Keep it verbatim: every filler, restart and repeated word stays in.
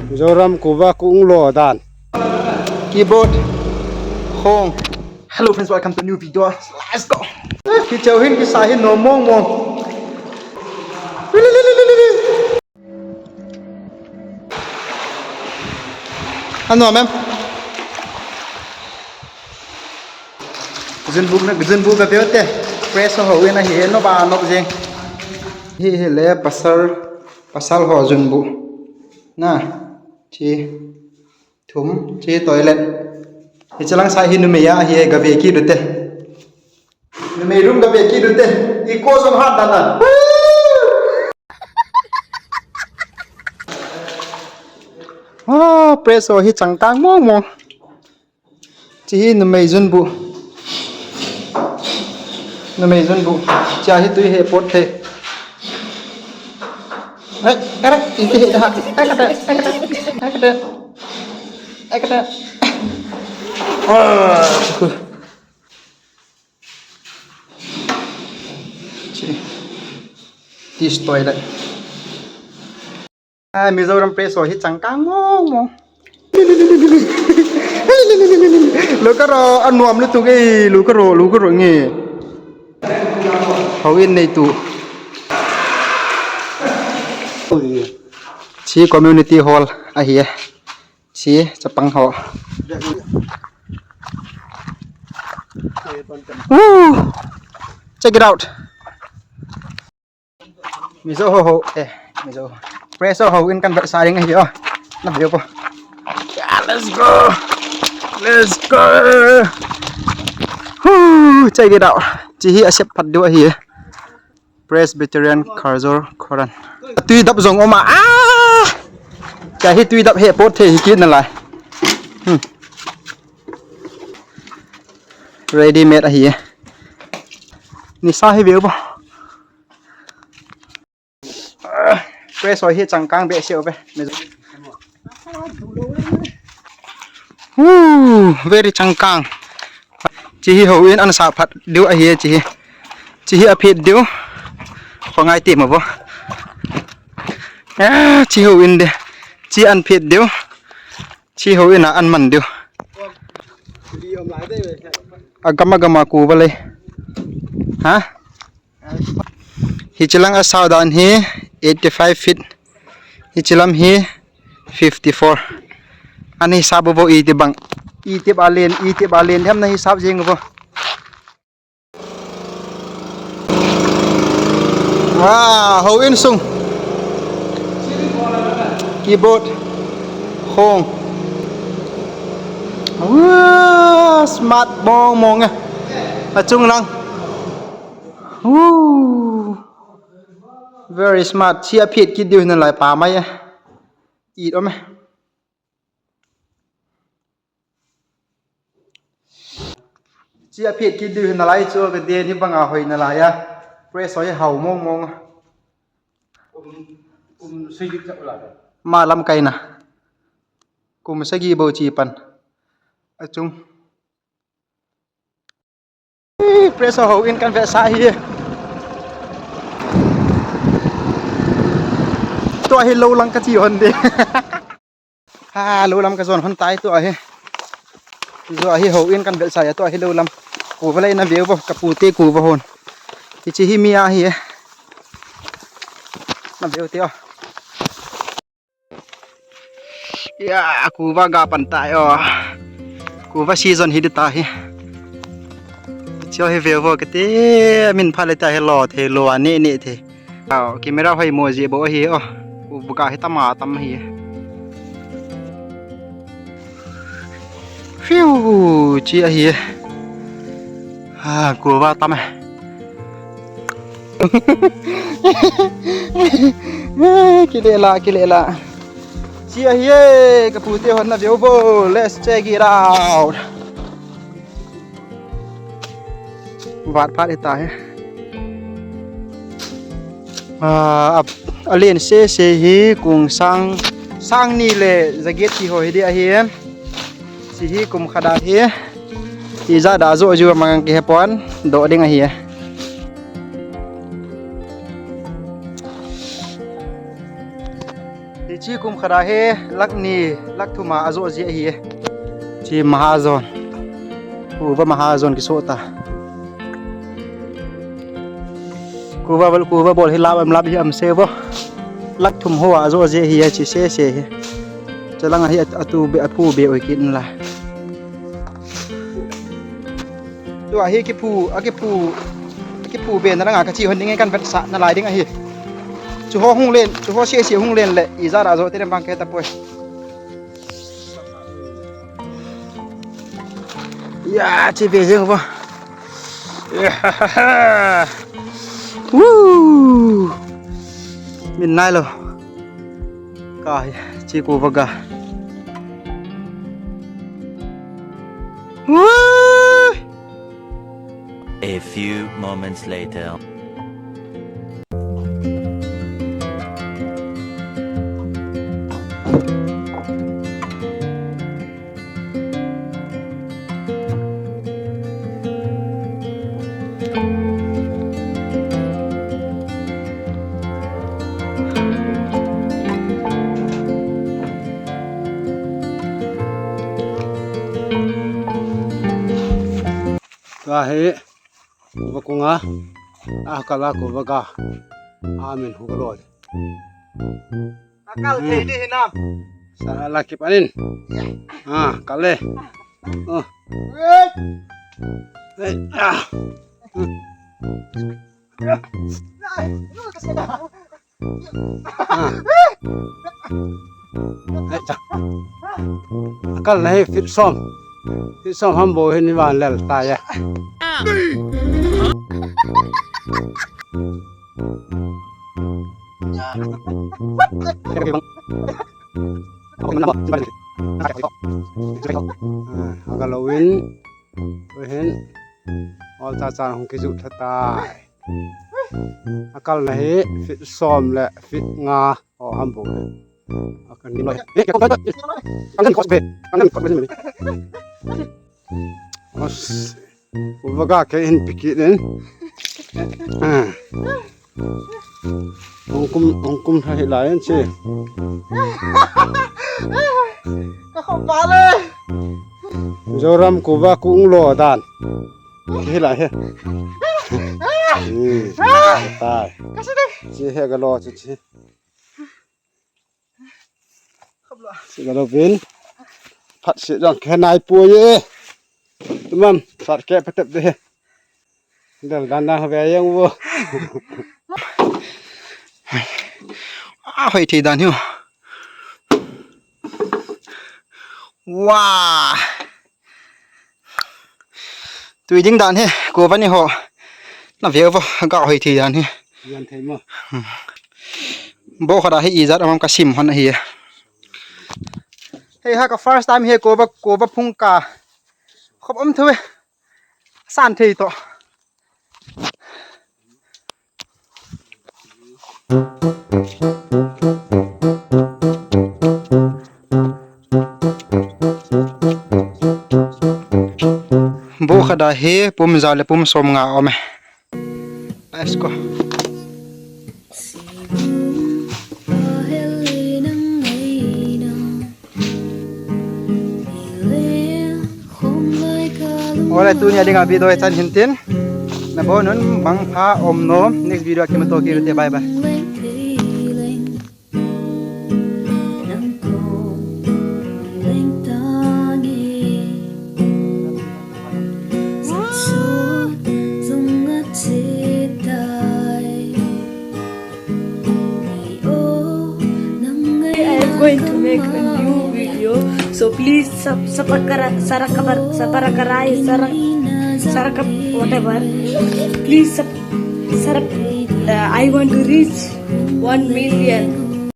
Mizoram kuva kung lo dan. Keyboard. Hong. Hello friends, welcome to new video. Let's go. Kicheu hin kisa hin nom mong mong. Ano mem. Junbu na, junbu ka beo te. Press ho win ahi, no ba no jeng. Hi hi le pasal, pasal ho junbu. Na. Chi. Thum, chi toilet. Hichelang sa hi numei a hi gave kit u te. Numei room gave kit u te. Eco zone hat dan dan. Ah, press ho hi changkang mong mong. Chi hi numei junbu. Numei junbu. Chi a hi tui he pot thei. Ai, ai, iti he da. Ai, kata, ai, kata, ai, kata. Ai, kata. Ah, chi. This toilet. Ah, Mizoram press ho hi changkang mong mong. Lo ka ro, anuam lutuk e, lo ka ro, lo ka ro nge. Houin nei tu. Chi community hall ahi e. Chi chapang ho. Woo! Check it out. Mizo ho ho, eh, Mizo. Press ho houin kan vetsah ding ahi o. Na view po. Yeah, let's go. Let's go. Woo, check it out. Chi hi asep phat diu ahi. Presbyterian Kharjor Khoran. Tui dap jong um a. Ah! Chi hi tui dap he pot thei hi kit nalai. Hmm. Ready made ahi. Nisa hi view po. Press ho hi changkang behseh uve. Woo, very changkang. Chi hi houin an sah phat diu ahi e chi hi. Chi hi aphet diu. Kho ngai ti ma bo. Ah, chi houin de. Chi an phet diu. Chi houin a an man diu. Agam agam a kuva lei. Ha? Hichelang asao dan hi eighty-five feet. Hichelam hi fifty-four. Ana hisap uvo iti bang. Iti ba len, iti ba len. Hem na hisap jeng uvo. Wow, houin sung. Keyboard. Hong. Wow, smart mong mong e. Achung lang. Woo. Very smart. Chi aphet kit diu nalai pa mai e. It om e. Chi aphet kit diu nalai chu ka den hi banga hoi nalai a. Press ho hi hao mong mong. Kum, kum sagi chak la. Ma lam kaina. Kum sagi bou chi pan. Achung. Press ho houin kan vetsah hi. Tua hi lou lang ka chi hon de. Ha, lou lam ka jon hon tai tua hi. Tua hi houin kan vetsah a tua hi lou lam. Kuva lei na view bo, ka pute kuva hon. Hichi hi mi ahi e. Na view te o. Ya, kuva ga pan tai o. Kuva season hi di ta hi. Cho hi view bo kati min pha le ta hi lo the lo a ne ne the. Aw, camera hoi mo ji bo hi o. Kuva ga hi tama tam hi. Phew, chi ahi. Ha, kuva tam e. Kile la, kile la. Chi ahi e, ka pute hon na view bo. Let's check it out. Vat phat hita hi. Ah, ap, alen sese hi kung sang, sang ni le jaget ti ho hi di ahi em. Chi hi kum khat a hi. Ti ja da jo ju mang ki he pon do ding ahi e. Hiche kum khat a hi lakh ni, lakh thum a ajoh ji ahi. Hiche Mahajon. Kuva Mahajon kisoh ta. Kuva bol, kuva bol hi lap am lap hi am se vo. Lakh thum ho a ajoh ji ahi, hiche sese hi. Chulang a hi atu be, apu be oi kit in la. Tua hi kipu, akipu, akipu be na langa kache hon ding e, kan vetsah nalai ding ahi. Chuho hung len, chuho sese hung len le, ijat a ajoh te dem vang kahe tapoi. Ya, che be jeng vo. Woo! Min nailou. Ka hi, che kuva ga. Woo! A few moments later. Tua hi, kuva kunga, a kala kuva ga, amin hu kalo. Akal thei di hinam. Sa la kip anin. Ah, kal le. Oh. Hey, ah. Ah. Hey, cha. Akal nahi feet som. Feet som ham bo hin van lel ta ya. Aga lo in, hin, ol cha cha hung kijuh tha tai. Akal nahi, feet som le, feet nga, o ham bo. Akan ni lo. Eh, kya kong kya? Kang ni kos be, kang ni kos be. Os. Uvaga ke in piki den. Ah. Hong kum, hong kum tha hilai an che. Ka khop ba le. Mizoram kuva kung lo dan. Hilai he. Hmm. Tai. Ka se de. Che he ga lo che che. Siga lo vin. Phat si jong khe nai pu ye. Tumam, sat ke patep de. Del dan dan ha ve yang wo. A hoi thei dan hiu. Wa. Tui ding dan hi, kuva ni ho. Na ve vo, ga hoi thei dan hi. Yan thei mo. Bo khat a hi ijat amam ka sim hon ahi. Hei ha ka first time hi kuva, kuva phung ka. Khop um thou e. San thei to. Bu khat a hi pum ja le pum som nga om e. Let's go. Ole, tunia dinga video hi chan hintin. Nabonun mangpha, om nom. Next video a kimuto kit u te, bye bye. I am going to make a new video, so please sub-, subscribe, subscribe, subscribe, whatever. Please sub-, sub-, uh, I want to reach one million.